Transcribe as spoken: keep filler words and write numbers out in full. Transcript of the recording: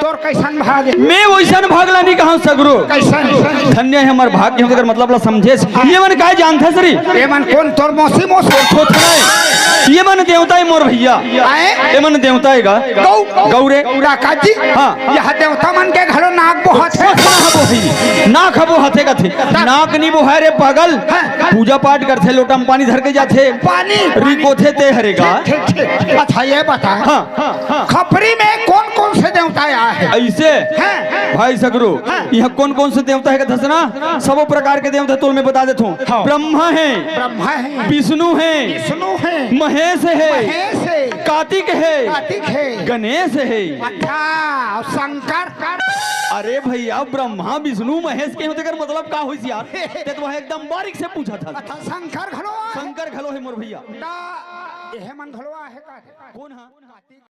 तोर कैसन भाग? मैं वैसन भाग ला नहीं कहा सगरो। कैसन? धन्य है हमर भाग्य, हम तेकर मतलब ला समझे। ये मन काय जानथे सरी? ये मन कौन, तोर मौसी मौसी? छोथना है। ये मन देवता है मोर भैया। आए? ये मन देवता है गा। गौ, गौ। गौ रे। काका जी। हाँ। यह देवता मन के घलो नाक बोहत है। नाक बोही। नाक हबो हथे कथे। नाक नहीं बोहाय रे पागल। हाँ। पूजा पाठ करथे, लोटा में पानी धर के जाथे। पानी। रिकोथे ते हरे गा। ठीक, ठीक, ठीक। अच्छा, ये बता। हाँ। खपरी में कौन कौन से देवता आए हैं? ऐसे? हैं? भाई सगरो, हाँ। यहाँ कौन कौन से देवता है कथस ना? सबो प्रकार के देवता तोल में बता देता हूँ। हाँ। ब्रह्मा है, ब्रह्मा है, विष्णु है, विष्णु है, महेश है, महेश है, कार्तिक है, कार्तिक है, गणेश है। अच्छा, और शंकर? अरे भैया, ब्रह्मा विष्णु महेश के होते कर मतलब का होइस यार? ते तो एकदम बारीक से पूछा था। अच्छा, शंकर घलो है? शंकर घलो है मोर भैया। ना, यह मन घलो है का? कौन है?